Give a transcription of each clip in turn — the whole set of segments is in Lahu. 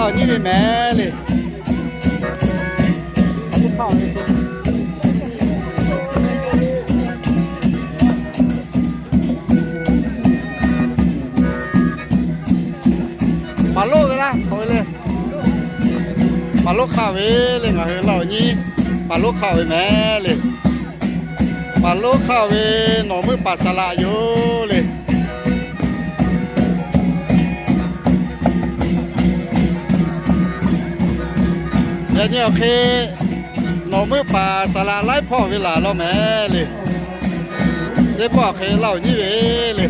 Awˬ nyi ve mehˍ le. Paˍ lonˉ ve laˇ k'oˆ ve le. Paˍ lonˉ hk'aˆ ve le, ngaˬ hui Laˇ huˍ nyiˇ paˍ lonˉ hk'aˆ ve mehˍ le. Paˍ lonˉ hk'aˆ ve nawˬ meuˇ paˍ saˍ laꞈ yoˬ le. Yaꞈ nyi awˬ hk'e nawˬ meuˇ paˍ saˍ laꞈ laiˉ hpawˇ ve laˬ law mehˍ le. Teˇ pawˆ awˬ hk'e Laˇ huˍ nyiˇ ve le.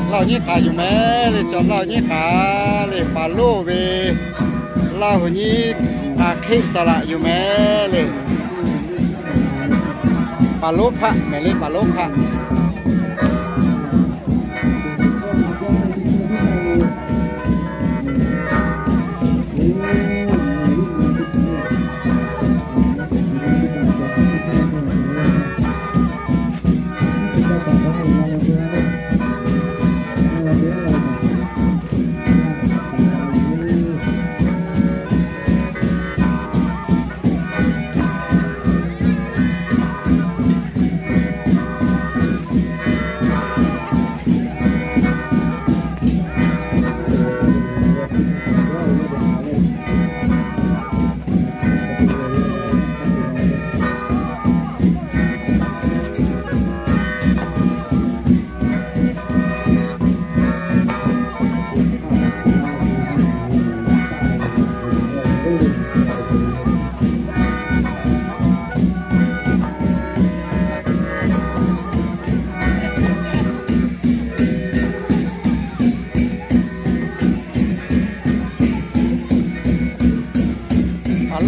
Laˇ huˍ nyiˇ hk'aˬ yoˬ mehˍ le, chaw Laˇ huˍ nyiˇ hk'aˬ le, paˍ lonˉ ve Laˇ huˍ nyiˇ hk'aˬ hk'eˆ saˍ laꞈ yoˬ mehˍ le. Paˍ lonˉ hk'aˆ mehˍ le, paˍ lonˉ hk'aˆ.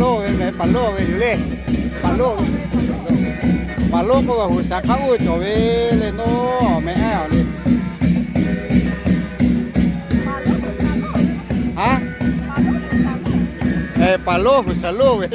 Paˍ lonˉ ve mehˍ, paˍ lonˉ ve yoˬ le. Paˍ lonˉ, paˍ lonˉ k'oˆ ve huˍ shaˍ hk'a uˉ cawˬ ve le, naw mehˍ aˉ le. Aˉ, paˍ lonˉ huˍ shaˍ lonˉ ve.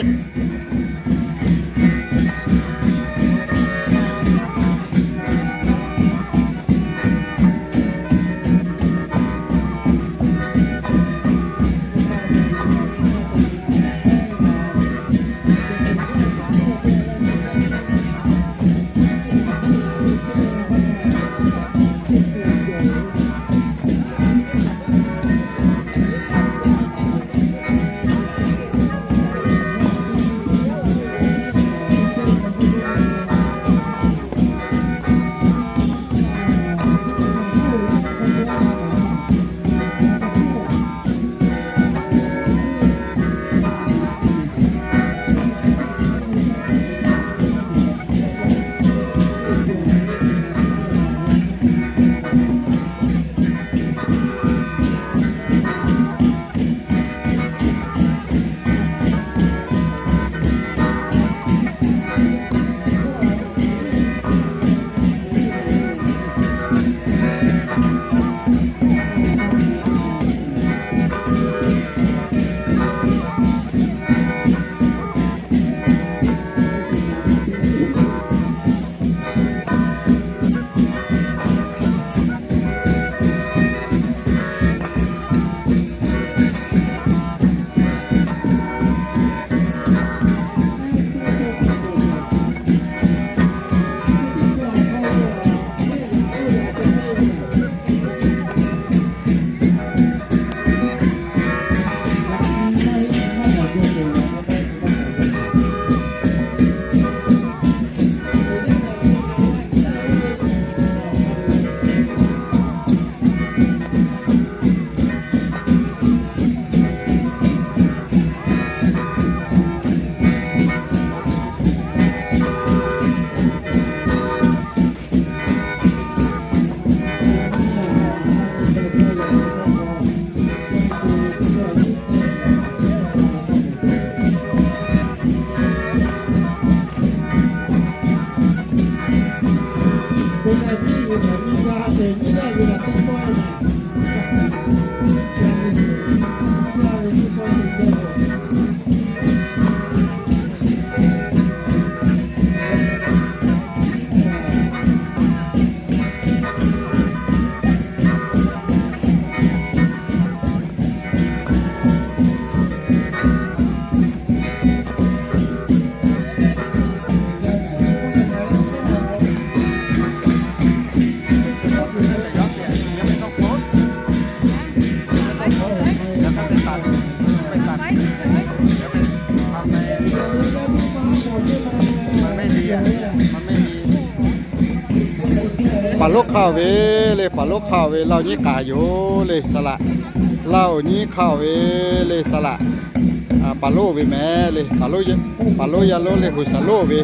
Paˍ lonˉ hk'aˇ ve le, paˍ lonˉ hk'aˇ ve Laˇ huˍ nyiˉ k'a yoˬ le saˍ laꞈ. Laˇ huˍ nyiˉ hk'aˇ ve le saˍ laꞈ. Paˍ lonˉ ve mehˍ le, paˍ lonˉ yaˇ lonˉ le huˍ shaˍ lonˉ ve.